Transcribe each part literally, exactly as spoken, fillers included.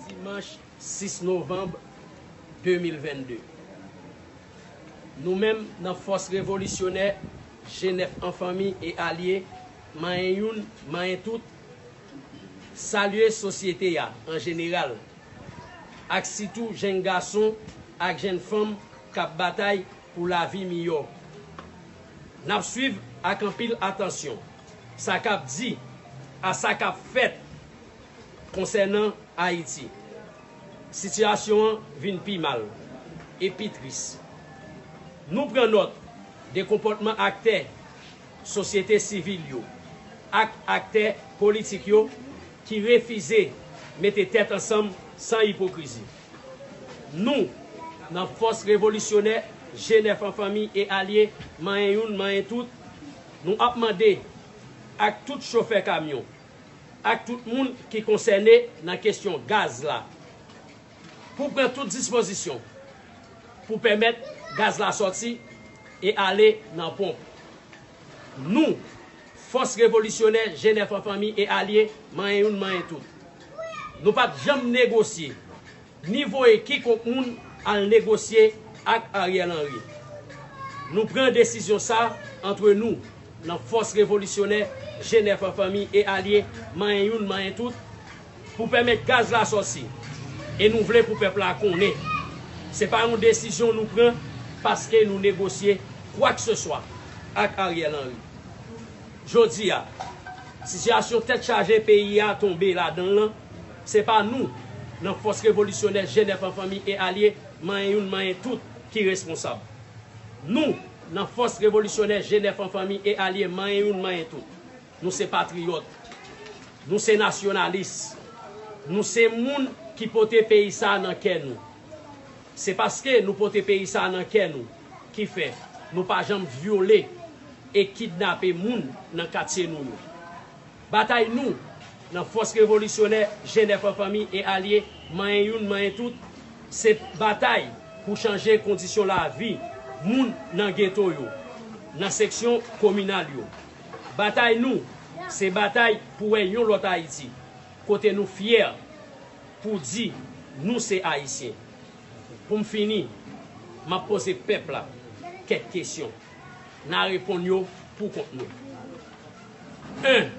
Dimanch sis novanm de mil vennde. Nou menm, nan Fòs Revolisyonè G nèf an fanmi e alye, manyen youn, manyen tout, salye sosyete a an jeneral, ak sitou jenn gason ak jenn fanm k ap batay pou lavi miyò. N ap swiv ak anpil atansyon sa k ap di a sa k ap fèt konsènan Ayiti. Sitiyasyon an vin pi mal e pi tris. Nou pran nòt de konpòtman aktè sosyete sivil yo ak aktè politik yo ki refize mete tèt ansanm san ipokrizi. Nou, nan Fòs Revolisyonè G nèf an fanmi e alye, manyen youn, manyen tout, nou ap mande ak tout chofè kamyon, ak tout moun ki konsène nan kesyon gaz la, pou pran tout dispozisyon pou pèmèt gaz la sòti e ale nan ponp. Nou, Fòs Revolisyonè G nèf an fanmi e alye, manyen youn, manyen tout, nou pa t janm negosye, ni voye kikonk moun al negosye ak Ariel Henry. Nou pran desizyon sa antre nou, nan Fòs Revolisyonè G nèf an fanmi e alye, manyen youn, manyen tout, pou pèmèt gaz la sòti. E nou vle pou pèp la konnen, se pa yon desizyon nou pran paske nou negosye kwakseswa ak Ariel Henry. Jodi a, sitiyasyon tèt chaje peyi a tonbe ladan l lan, se pa nou, nan Fòs Revolisyonè G nèf an fanmi e alye, manyen youn, manyen tout, ki responsab. Nou, nan Fòs Revolisyonè G nèf an fanmi e alye, manyen youn, manyen tout, nou se patriyòt. Nou se nasyonalis. Nou se moun ki pote peyi sa a nan kè nou. Se paske nou pote peyi sa a nan kè nou ki fè nou pa janm vyole e kidnape moun nan katye nou yo. Batay nou, nan Fòs Revolisyonè G nèf an fanmi e alye, manyen youn, manyen tout, se batay pou chanje kondisyon lavi moun nan geto yo, nan seksyon kominal yo. Batay nou, se batay pou wè yon lòt Ayiti, kote nou fyè pou di nou se Ayisyen. Pou m fini, m ap poze pèp la kèk kesyon. N a reponn yo pou kont nou. En,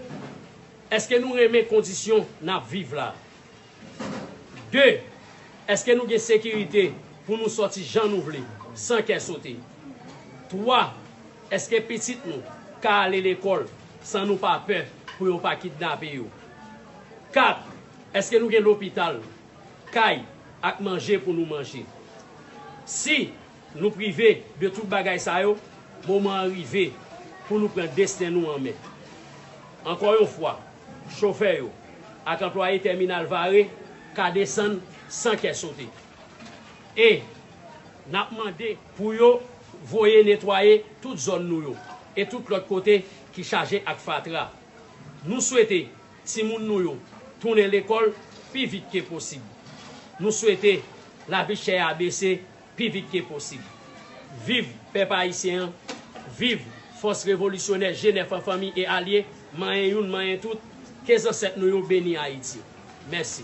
èske nou renmen kondisyon n ap viv la? De, èske nou gen sekirite pou nou sòti jan nou vle, san kè sote? Twa, èske pitit nou ka ale lekòl san nou pa pè pou yo pa kidnape yo? Kat, èske nou gen lopital, kay ak manje pou nou manje? Si nou prive de tout bagay sa yo, moman an rive pou nou pran desten nou an men. Ankò yon fwa, chofè yo ak anplwaye tèminal Vare ka desann san kè sote. E n ap mande pou yo voye netwaye tout zòn nou yo e tout lòt kote ki chaje ak fatra. Nou swete timoun nou yo tounen lekòl pi vit ke posib. Nou swete lavi chè a bese pi vit ke posib. Viv pèp ayisyen an, viv Fòs Revolisyonè G nèf an fanmi e alye, manyen youn, manyen tout, ke zansèt nou yo beni Ayiti. Mèsi.